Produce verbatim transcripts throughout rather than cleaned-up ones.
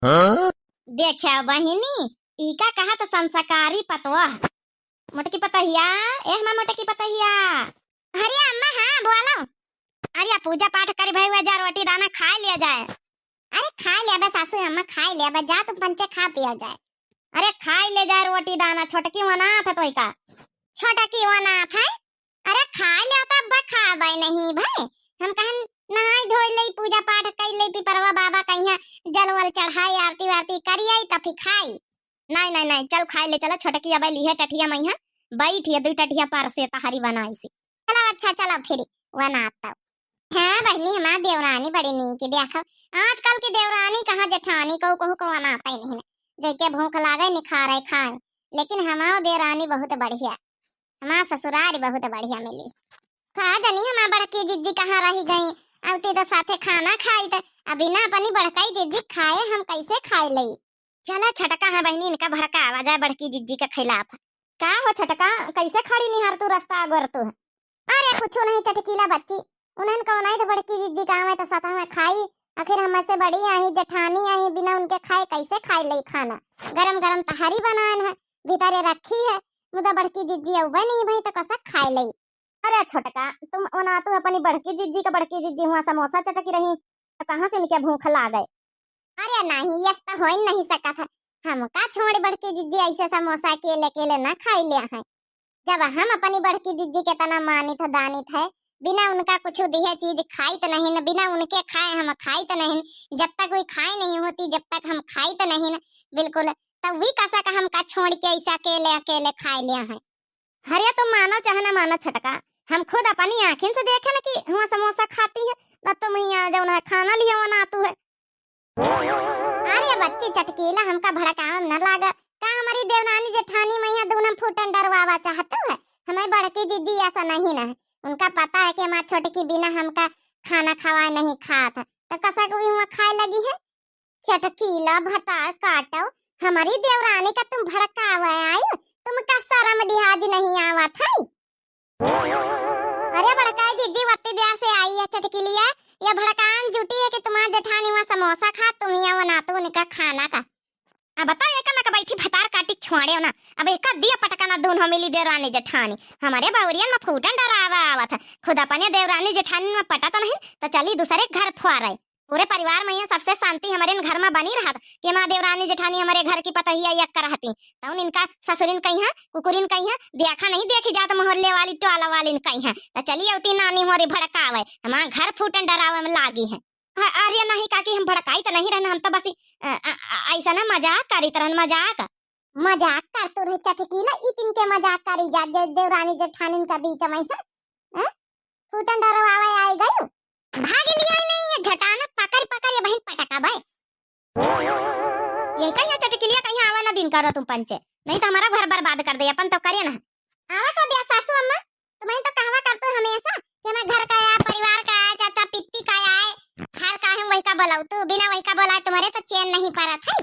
हाँ? देखा बहिनी, ई का कहत संस्कारी पतोह। मोटकी पतोहिया, ए हमार मोटकी पतोहिया। अरे अम्मा, हाँ, बोलो। अरे पूजा पाठ करी भई, हुआ जा रोटी दाना खाए लिया जाए। अरे खाए लिया बे सासू अम्मा, खाए लिया बे, जा तुम पंचे खा पिया जाए। अरे खाए ले जाए रोटी दाना, छोटकी वनात है तोई का। छोटकी वनात है? अरे खाए लिया तो अब खाबे नहीं भई, हम कहन नहाई धोई ले, पूजा पाठ कई ले, पिपरवा बाबा कहिया जल वल चढ़ाई, आरती वारती करिए तब फिर खाई। नहीं, नहीं, नहीं, चल खाए ले चला, छोटकी अबे लिहे टठिया मइहाँ, बैठिए दुई टठिया परसे तहरी बनाई से। चलो अच्छा, चलो फिर वनात तब। हाँ बहिनी, हमार देवरानी बड़ी नीक, देखो आजकल की देवरानी कहाँ जेठानी, कहू कहू को वनाते नहीं, जैके भूख लागे निखारे खाए, लेकिन हमार देवरानी बहुत बढ़िया, हमार ससुरारी बहुत बढ़िया मिली। का जनी हमार बड़की जिज्जी कहाँ रही गई, अउती तो साथे खाना खाइत, अभी ना अपनी बड़काई जिज्जी खाए हम कैसे खाए लई। चला छोटका, हाँ बहिनी, इनका भड़कावा जाए बड़की जिज्जी के खिलाफ। का हो छोटका, कैसे खड़ी निहार तू रस्ता अगोर तू है? अरे कुछ नहीं चटकीला बच्ची, उन्हन कौन आई तो बड़की जिज्जी गाँव है तो सतह में खाई, आखिर हमसे बड़ी आई जेठानी आई, बिना उनके खाए कैसे खाए लई खाना? गरम गरम तहारी बनान है, भीतरे रखी है, मुदा बड़की जिज्जी अउबे नहीं भई तो कसा खाए लई? अरे छोटका, तुम ओना तू अपनी बड़की जिज्जी का, बड़की जिज्जी हुआ समोसा चटकी रही, तो कहाँ से इनके भूख लागे? अरे नहीं, यस तो हो ही नहीं सकत है। हमका छोड़ बड़की जिज्जी ऐसे समोसा अकेले अकेले ना खाई ले हैं। जब हम अपनी बड़की जिज्जी के तना मानित है, दानित है, बिना उनका कुछ दिहे चीज खाइत नहीं, बिना उनके खाए हम खाइत नहीं। जब तक वे खाए नहीं होती, जब तक हम खाइत नहीं, बिल्कुल, तब वी कसा का हमका छोड़ के ऐसे अकेले अकेले खाए ले हैं। अरे तुम मानो चाहे ना मानो छोटका, हम खुद अपनी आँखिन से देखे न कि हुआ समोसा खाती है, न तुम यहाँ जौन है खाना लिया वनातू है। अरे बच्ची चटकीला, हमका भड़कावम न लागा। का हमारी देवरानी जेठानी मइहाँ दूनम फूटन डरवावा चाहतू है? हमारी बड़की जिज्जी ऐसा नहीं न है। उनका पता है कि हमार छोटकी बिना हमका खाना खवाए नहीं खात है, तो कसा को भी हुआ खाए लगी है। चटकीला भतार काटो, हमारी देवरानी का तुम भड़कावे आयो, तुमका शरम लिहाज नहीं आवत है? अरे बड़काई जिज्जी वत्ती देर से आई है चटकीलिया, ये भड़कान जुटी है कि तुम्हार जेठानी वहाँ समोसा खा, तुम यहाँ वनातू उनका खाना का। अब बता एका ना का बैठी भतार काटी छोड़े हो ना, अब एका दिया पटका ना दून हो मिली देवरानी जेठानी, हमारे बउरियन में फूटन डरावा आवत है, खुद अपने देवरानी जेठानी में पटत नहीं, तो चली दूसरे घर फुआरे। पूरे परिवार में यहाँ सबसे शांति हमारे घर में बनी रहत कि हमार देवरानी जेठानी हमारे घर की पतोहिया एक रहती। तउन इनका ससुरिन कहिया, कुकुरिन कहिया, देखा नहीं देखी जात मोहल्ले वाली टोला वालिन कहिया। तो चली अउती नानी मोरी भड़कावे, हमार घर फूटन डरावे में लागी है। अ-, अरे नहीं काकी, हम भड़काई तो नहीं रहन, हम तो बस अ, अ, अ, ऐसा ना मजाक करी तरहन मजाक। मजाक करतू रहे चटकीला, ई तिनके मजाक करी जा, जे देवरानी जेठानिन का बीच में है, हैं? फूटन डरवावे आई गयो। भाग लिया ही नहीं, ये झटाना पकड़ पकड़ ये बहिन पटका बे। ये कहिया चटकिलिया कहिया आवा ना दिन करो तुम पंचे, नहीं तो हमारा घर बर्बाद कर दे, अपन तो करे ना। आवा को दिया सासू अम्मा, तुम्हें तो कहवा करतू हमेशा कि हमें घर का या परिवार का या चाचा पित्ती का या है, हर काहे वही का बोलावतू, बिना वही का बोलाए तुम्हारे तो चैन नहीं पड़त है।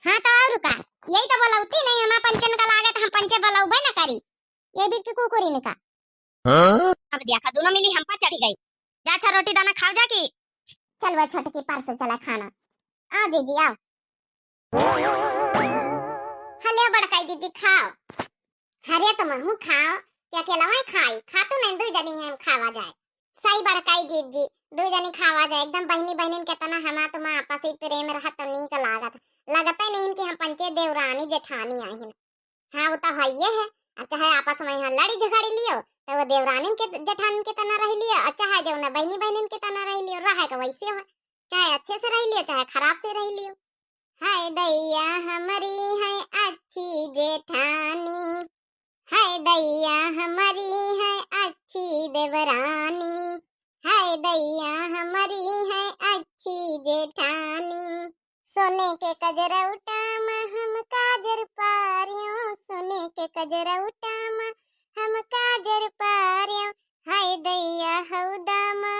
हाँ तो और का, यही तो बोलावती नहीं, हमार पंचन का लागत हम पंचे बोलावबे न करी। ये भी की कुकुर इनका। हाँ? अब देखा, दोनों मिली हम पर चढ़ी गई। जा, अच्छा, रोटी दाना खाओ जा की। चल, वो छोटकी परसों चला खाना। आओ जीजी, आओ। हले बड़काई दीदी, खाओ। हरे तुम हूँ खाओ, क्या अकेला वहीं खाई? खा तू नहीं, दू जनी हम खावा जाए। सही बड़काई जीजी, दू जनी खावा जाए। एकदम बहिनी बहिनिन के तना हमा तुमा आपसी प्रेम रहत तो नीक लागत। लगते नहीं कि हम पंचे देवरानी जेठानी आई हैं। हाँ, वो तो हइये है। अब चाहे आपस में यहाँ लड़ी झगड़ी लियो, तो वो देवरानिन के, जेठानिन के तना रह लियो, और चाहे जौना बहिनी बहिनिन के तना रह लियो, रहे के वैसे हो, चाहे अच्छे से रह लियो, चाहे खराब से रह लियो। हाय दैया हमरी है अच्छी जेठानी, हाय दैया हमरी है अच्छी देवरानी, हाय दैया हमरी है अच्छी जेठानी। सोने के कजरौटा में हम काजर पारियो, सोने के कजरौटा में हम काजर पारियो। हाय दैया हौदा मा,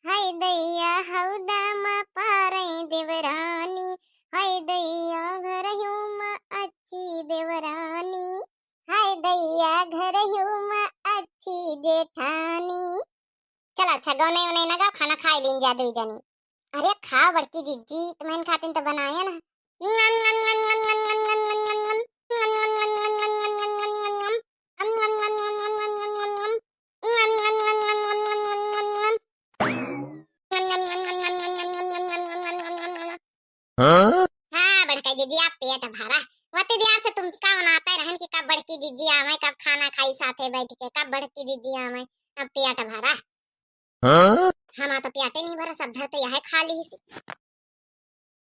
हाय दैया हौदा मा पारे देवरानी, हाय दैया घरहू मा अच्छी देवरानी, हाय दैया घरहू मा अच्छी जेठानी। चला, अच्छा, गौनई उनई ना गाव, खाना खाई लीन जा दुई जनी। अरे खाव बड़की जिज्जी, तुम्हन खातिन तो बनाया ना। हाँ? हाँ बड़का जिज्जी, अब पेट भरा। वती दियार से तुमसे का मनाते रहन कि कब बड़की जिज्जी आवे, कब खाना खाई साथे बैठ के, कब बड़की जिज्जी आवे, अब पेट भरा। हाँ? हमार तो पेटे नहीं भरा, सब धरते यह खा ली।